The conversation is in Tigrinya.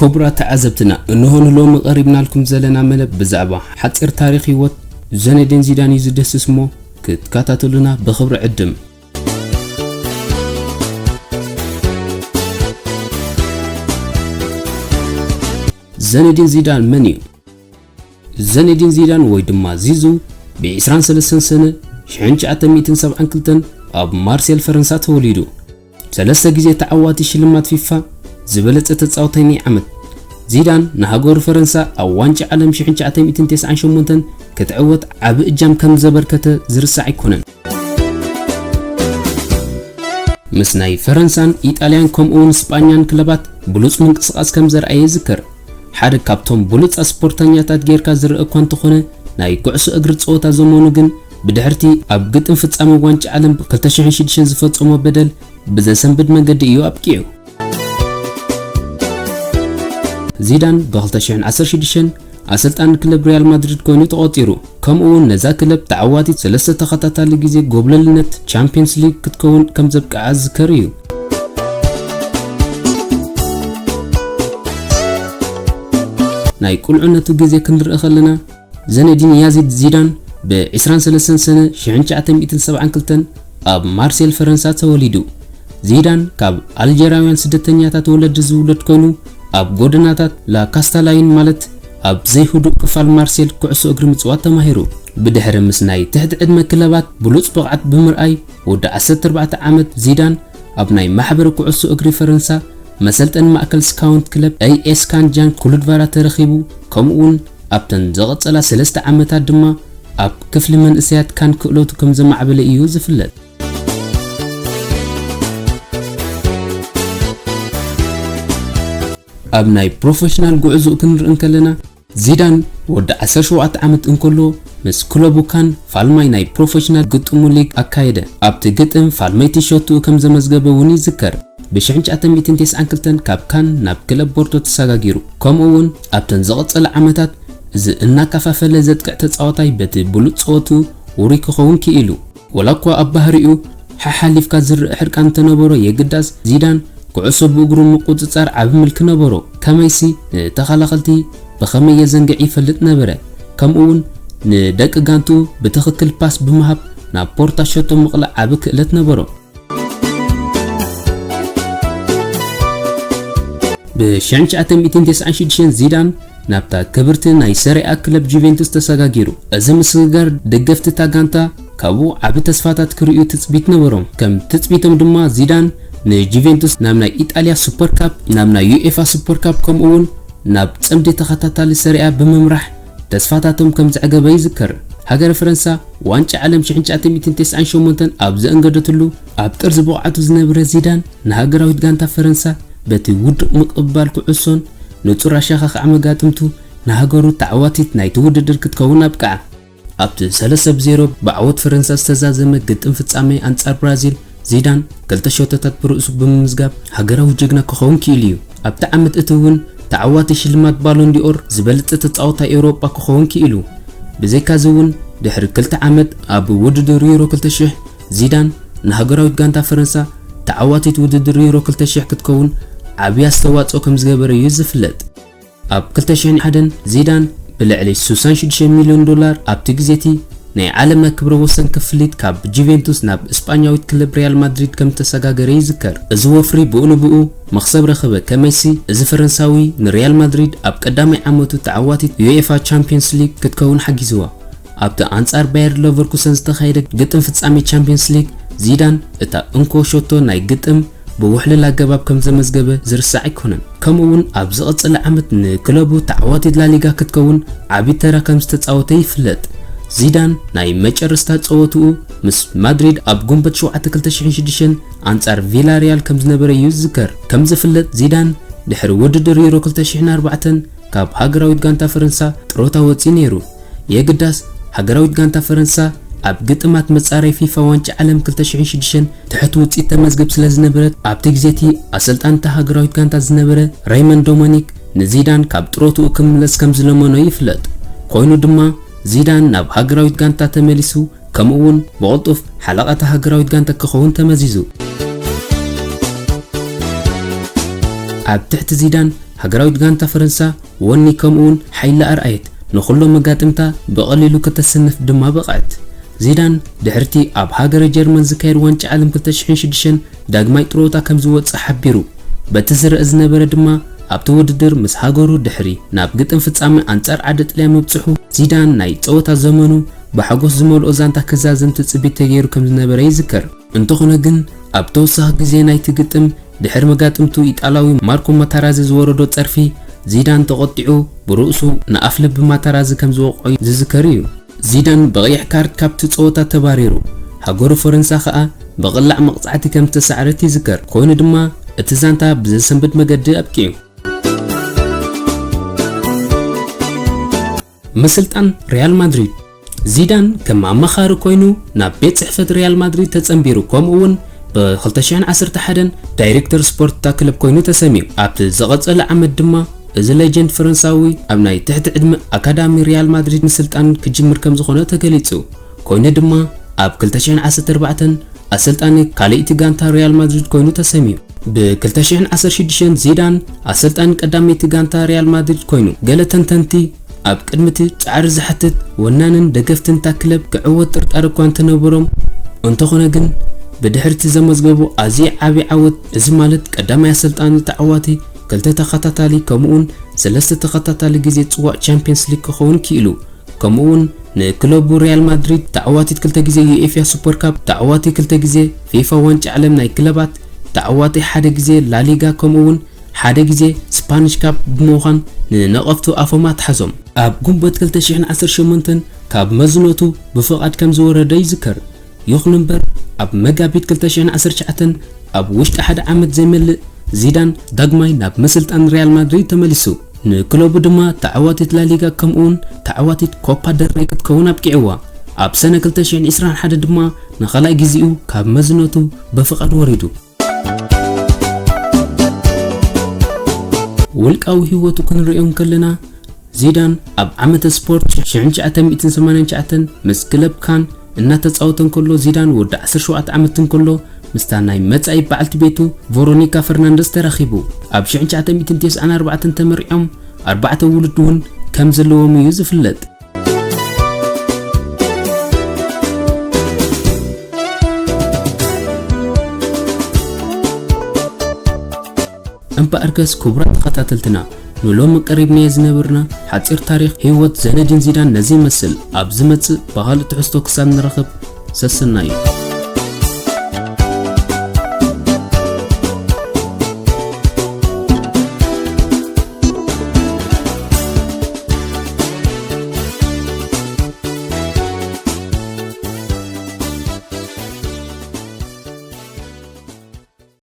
ክቡራት ተዓዘብትና፣ እንሆ ንሎሚ ቀሪብናልኩም ዘለና መደብ ብዛዕባ ሓጺር ታሪኽ ህይወት ዘነዲን ዚዳን እዩ ዝድህስስ እሞ ክትከታተሉና ብኽብሪ ዕድም። ዘነዲን ዚዳን መን እዩ? ዘነዲን ዚዳን ወይ ድማ ዚዙ ብ ዕስራን ሰለስተን ሰነ ሽሕን ትሽዓተ ሚእትን ሰብዓን ክልተን ኣብ ማርሴል ፈረንሳ ተወሊዱ። ሰለስተ ግዜ ተዓዋቲ ሽልማት ፊፋ፣ ዝበለጸ ተጻዋታይ ናይ ዓመት። ዚዳን ንሃገሩ ፈረንሳ ኣብ ዋንጫ ዓለም ሽሕን ትሽዓተ ሚእትን ተስዓን ሸሞንተን ክትዕወት ዓቢ እጃም ከም ዘበርከተ ዝርሳዕ ኣይኮነን። ምስ ናይ ፈረንሳን ኢጣልያን ከምኡውን ስጳኛን ክለባት ብሉጽ ምንቅስቓስ ከም ዘርኣየ ይዝከር። ሓደ ካብቶም ብሉጻት ስፖርተኛታት ጌርካ ዝረአ እኳ እንተኾነ፣ ናይ ኩዕሶ እግሪ ጸወታ ዘመኑ ግን ብድሕርቲ ኣብ ግጥም ፍጻመ ዋንጫ ዓለም ክልተ ሽሕን ሽዱሽተን ዝፈጸሞ በደል ብዘሰንብድ መገዲ እዩ ኣብቂዑ። ዚዳን ብ ክልተ ሽሕን ዓሰርተ ሽዱሽተን ኣሰልጣኒ ክለብ ሪያል ማድሪድ ኮይኑ ተቖጺሩ። ከምኡ እውን ነዛ ክለብ ተዓዋቲት ሰለስተ ተኸታታሊ ግዜ ጎብለልነት ቻምፒየንስ ሊግ ክትከውን ከም ዘብቅዓ ዝዝከር እዩ። ናይ ቁልዕነቱ ግዜ ክንርኢ ከለና፣ ዘነዲን ያዚድ ዚዳን ብ ዕስራን ሰለስተን ሰነ ሽሕን ትሽዓተ ሚእትን ሰብዓን ክልተን ኣብ ማርሴል ፈረንሳ ተወሊዱ። ዚዳን ካብ ኣልጀራውያን ስደተኛታት ወለዲ ዝውለድ ኮይኑ፣ ኣብ ጎደናታት ላ ካስታላይን ማለት ኣብ ዘይህዱእ ክፋል ማርሴል ኩዕሶ እግሪ ምጽዋት ተማሂሩ። ብድሕሪ ምስ ናይ ትሕቲ ዕድመ ክለባት ብሉጽ ብቕዓት ብምርኣይ፣ ወዲ ዓሰርተ ኣርባዕተ ዓመት ዚዳን ኣብ ናይ ማሕበረ ኩዕሶ እግሪ ፈረንሳ መሰልጠኒ ማእከል ስካውንት ክለብ ኤ ኤስ ካን ጃን ክሉድቫራ ተረኺቡ፣ ከምኡውን ኣብተን ዝቐጸላ ሰለስተ ዓመታት ድማ ኣብ ክፍሊ መንእሰያት ካን ክእለቱ ከም ዘማዕበለ እዩ ዝፍለጥ። ኣብ ናይ ፕሮፌሽናል ጉዕዞኡ ክንርኢ እንከለና፣ ዚዳን ወዲ ዓሰርተ ሸውዓተ ዓመት እንከሎ ምስ ክለቡ ካን ፋልማይ ናይ ፕሮፌሽናል ግጥሙ ሊግ ኣካየደ። ኣብቲ ግጥም ፋልማይቲ ሸቶኡ ከም ዘመዝገበ እውን ይዝከር። ብ ሽሕን ትሽዓተ ሚእትን ተስዓን ክልተን ካብ ካን ናብ ክለብ ቦርቶ ተሰጋጊሩ። ከምኡ እውን ኣብተን ዝቐጸላ ዓመታት እዚ እናከፋፈለ ዘጥቅዕ ተጻዋታይ በቲ ብሉጽ ጸወትኡ ውሩይ ክኸውን ክኢሉ። ወላ እኳ ኣብ ባህሪኡ ሓሓሊፍካ ዝረአ ሕርቃን እንተነበሮ፣ የግዳስ ዚዳን ኩዕሶ ብእግሩ ምቁጽጻር ዓቢ ምልኪ ነበሮ። ከመይሲ ንተኸላኸልቲ ብኸመይ የዘንግዕ ይፈልጥ ነበረ። ከምኡ እውን ንደቂ ጋንትኡ ብትኽክል ፓስ ብምሃብ ናብ ፖርታ ሸቶ ምቕላዕ ዓቢ ክእለት ነበሮ። ብ ሽሕን ትሽዓተ ሚእትን ተስዓን ሽዱሽተን ዚዳን ናብታ ክብርቲ ናይ ሰሪኣ ክለብ ጁቬንቱስ ተሰጋጊሩ። እዚ ምስግጋር ደገፍቲ እታ ጋንታ ካብኡ ዓቢ ተስፋታት ክርእዩ ትጽቢት ነበሮም። ከም ትጽቢቶም ድማ ዚዳን ንጁቬንቱስ ናብ ናይ ኢጣልያ ሱፐር ካፕ፣ ናብ ናይ ዩኤፋ ሱፐር ካፕ ከምኡ እውን ናብ ጽምዲ ተኸታታሊ ሰሪኣ ብምምራሕ ተስፋታቶም ከም ዘዕገበ ይዝከር። ሃገረ ፈረንሳ ዋንጫ ዓለም ሽሕን ትሽዓተ ሚእትን ተስዓን ሸሞንተን ኣብ ዘእንገደትሉ፣ ኣብ ጥርዚ ብቕዓቱ ዝነበረ ዚዳን ንሃገራዊት ጋንታ ፈረንሳ በቲ ውዱእ ምቕባል ኩዕሶን ንጹር ኣሻኻኽዓ መጋጥምቱ ንሃገሩ ተዓዋቲት ናይቲ ውድድር ክትከውን ኣብቅዓ። ኣብቲ ሰለስተ ብ ዜሮ ብዓወት ፈረንሳ ዝተዛዘመ ግጥም ፍጻሜ ኣንጻር ብራዚል፣ ዚዳን ክልተ ሸቶታት ብርእሱ ብምምዝጋብ ሃገራዊ ጅግና ክኸውን ክኢሉ እዩ። ኣብቲ ዓመት እቲ እውን ተዓዋቲ ሽልማት ባሎን ዲኦር ዝበለጸ ተጻዋታይ ኤውሮጳ ክኸውን ክኢሉ። ብዘይካዚ እውን ድሕሪ ክልተ ዓመት ኣብ ውድድር ዩሮ ክልተ ሽሕ ዚዳን ንሃገራዊት ጋንታ ፈረንሳ ተዓዋቲት ውድድር ዩሮ ክልተ ሽሕ ክትከውን ዓቢ ኣስተዋጽኦ ከም ዝገበረ እዩ ዝፍለጥ። ኣብ ክልተ ሽሕን ሓደን ዚዳን ብልዕሊ ስሳን ሽዱሽተ ሚልዮን ዶላር ኣብቲ ግዜቲ ናይ ዓለምና ክብረ ወሰን ክፍሊት ካብ ጁቬንቱስ ናብ እስጳኛዊት ክለብ ሪያል ማድሪድ ከም ዝተሰጋገረ ይዝከር። እዚ ወፍሪ ብኡ ንብኡ መኽሰብ ረኸበ። ከመይሲ እዚ ፈረንሳዊ ንሪያል ማድሪድ ኣብ ቀዳማይ ዓመቱ ተዓዋቲት ዩኤፋ ቻምፒየንስ ሊግ ክትከውን ሓጊዝዋ። ኣብቲ ኣንጻር ባየር ለቨርኩሰን ዝተኻየደ ግጥም ፍጻሜ ቻምፒየንስ ሊግ፣ ዚዳን እታ እንኮ ሸቶ ናይ ግጥም ብውሕሉል ኣገባብ ከም ዘመዝገበ ዝርሳዕ ኣይኮነን። ከምኡ እውን ኣብ ዝቐጸለ ዓመት ንክለቡ ተዓዋቲት ላሊጋ ክትከውን ዓቢ ተራ ከም ዝተጻወተ ይፍለጥ። ዚዳን ናይ መጨረስታ ጸወትኡ ምስ ማድሪድ ኣብ ጉንበት ሸውዓተ ክልተ ሽሕን ሽዱሽተን ኣንጻር ቪላሪያል ከም ዝነበረ እዩ ዝዝከር። ከም ዝፍለጥ፣ ዚዳን ድሕሪ ውድድር ዩሮ ክልተ ሽሕን ኣርባዕተን ካብ ሃገራዊት ጋንታ ፈረንሳ ጥሮታ ወጺኡ ነይሩ። የግዳስ፣ ሃገራዊት ጋንታ ፈረንሳ ኣብ ግጥማት መጻረይ ፊፋ ዋንጫ ዓለም ክልተ ሽሕን ሽዱሽተን ትሕቲ ውጽኢት ተመዝግብ ስለ ዝነበረት፣ ኣብቲ ግዜቲ ኣሰልጣንታ ሃገራዊት ጋንታ ዝነበረ ሬይመንድ ዶመኒክ ንዚዳን ካብ ጥሮትኡ ክምለስ ከም ዝለመኖ ይፍለጥ። ኮይኑ ድማ፣ ዚዳን ናብ ሃገራዊት ጋንታ ተመሊሱ፣ ከምኡ እውን ብቕልጡፍ ሓለቓ እታ ሃገራዊት ጋንታ ክኸውን ተመዚዙ። ኣብ ትሕቲ ዚዳን ሃገራዊት ጋንታ ፈረንሳ ወኒ ከምኡውን ሓይሊ ኣርኣየት፣ ንኹሎም መጋጥምታ ብቐሊሉ ከተሰንፍ ድማ በቕዐት። ዚዳን ድሕርቲ ኣብ ሃገረ ጀርመን ዝካየድ ዋንጫ ዓለም ክልተ ሽሕን ሽዱሽተን ዳግማይ ጥሮታ ከም ዝወጽእ ሓቢሩ። በቲ ዝረአ ዝነበረ ድማ ኣብቲ ውድድር ምስ ሃገሩ ድሕሪ ናብ ግጥም ፍጻመ ኣንጻር ዓዲ ጥልያን ምብጽሑ ዚዳን ናይ ጸወታ ዘመኑ ብሓጎስ ዝመልኦ ዛንታ ክዛዘም ትጽቢት ተገይሩ ከም ዝነበረ ይዝከር። እንተኾነ ግን ኣብ ተወሳኺ ግዜ ናይቲ ግጥም ድሕሪ መጋጥምቱ ኢጣላዊ ማርኮ ማታራዚ ዝወረዶ ጸርፊ ዚዳን ተቖጢዑ ብርእሱ ንኣፍ ልቢ ማታራዚ ከም ዝወቕዖ ዝዝከር እዩ። ዚዳን ብቐይሕ ካርድ ካብቲ ጸወታ ተባሪሩ፣ ሃገሩ ፈረንሳ ከኣ ብቕላዕ መቕጻዕቲ ከም ዝተሳዕረት ይዝከር። ኮይኑ ድማ እቲ ዛንታ ብዘሰንብድ መገዲ ኣብቂዑ። ምስልጣን ሪያል ማድሪድ። ዚዳን ከም ኣማኻሪ ኮይኑ ናብ ቤት ጽሕፈት ሪያል ማድሪድ ተጸንቢሩ፣ ከምኡ እውን ብ ክልተ ሽሕን ዓሰርተ ሓደን ዳይሬክተር ስፖርት እታ ክለብ ኮይኑ ተሰሚዩ። ኣብቲ ዝቐጸለ ዓመት ድማ እዚ ሌጀንድ ፈረንሳዊ ኣብ ናይ ትሕቲ ዕድመ ኣካዳሚ ሪያል ማድሪድ ምስልጣን ክጅምር ከም ዝኾነ ተገሊጹ። ኮይኑ ድማ ኣብ ክልተ ሽሕን ዓሰርተ ኣርባዕተን ኣሰልጣኒ ካልኣይቲ ጋንታ ሪያል ማድሪድ ኮይኑ ተሰሚዩ። ብ ክልተ ሽሕን ዓሰርተ ሽዱሽተን ዚዳን ኣሰልጣኒ ቀዳመይቲ ጋንታ ሪያል ማድሪድ ኮይኑ፣ ገለ ተንተንቲ ኣብ ቅድሚ እቲ ጻዕሪ ዝሓትት ወናንን ደገፍትን እታ ክለብ ክዕወት ጥርጣረ እኳ እንተነበሮም፣ እንተኾነ ግን ብድሕርቲ ዘመዝገቦ ኣዝዩ ዓቢ ዓወት፣ እዚ ማለት ቀዳማይ ኣሰልጣኒ ተዓዋቲ ክልተ ተኸታታሊ ከምኡውን ሰለስተ ተኸታታሊ ግዜ ጽዋእ ቻምፒየንስ ሊግ ክኸውን ክኢሉ፣ ከምኡውን ንክለቡ ሪያል ማድሪድ ተዓዋቲት ክልተ ግዜ ዩኤፋ ሱፐር ካፕ፣ ተዓዋቲ ክልተ ግዜ ፊፋ ዋንጫ ዓለም ናይ ክለባት፣ ተዓዋቲ ሓደ ግዜ ላሊጋ ከምኡውን ሓደ ግዜ ስፓኒሽ ካፕ ብምዃን ንነቐፍቱ ኣፎም ኣትሓዞም። ኣብ ግንቦት ክልተ ሽሕን ዓሰርተ ሸሞንተን ካብ መዝነቱ ብፍቓድ ከም ዝወረደ ይዝከር። ይኹን እምበር ኣብ መጋቢት ክልተ ሽሕን ዓሰርተ ትሽዓተን ኣብ ውሽጢ ሓደ ዓመት ዘይመልእ ዚዳን ዳግማይ ናብ ምስልጣን ሪያል ማድሪድ ተመሊሱ። ንክለቡ ድማ ተዓዋቲት ላሊጋ ከምኡውን ተዓዋቲት ኮፓ ደል ሬይ ክትከውን ኣብቂዕዋ። ኣብ ሰነ ክልተ ሽሕን ዕስራን ሓደን ድማ ንኻልኣይ ግዜኡ ካብ መዝነቱ ብፍቓድ ወሪዱ። ውልቃዊ ህይወቱ ክንርእዮ እንከለና፣ ዚዳን ኣብ ዓመተ ስፖርት ሽሕን ትሽዓተ ሚእትን ሰማንያን ትሽዓተን ምስ ክለብ ካን እናተጻወተ እንከሎ፣ ዚዳን ወዲ ዓሰርተ ሸውዓተ ዓመት እንከሎ ምስታ ናይ መጻኢ በዓልቲ ቤቱ ቨሮኒካ ፈርናንደስ ተራኺቡ። ኣብ ሽሕን ትሽዓተ ሚእትን ተስዓን ኣርባዕተን ተመርዕዮም ኣርባዕተ ውሉድ እውን ከም ዘለዎም እዩ ዝፍለጥ። እምበኣርከስ ክቡራት ተኸታተልትና፣ ንሎሚ ቀሪብናዮ ዝነበርና ሓጺር ታሪኽ ህይወት ዘነዲን ዚዳን ነዚ ይመስል። ኣብ ዝመጽእ ብኻልእ ትሕዝቶ ክሳብ ንራኸብ፣ ሰሰናዩ።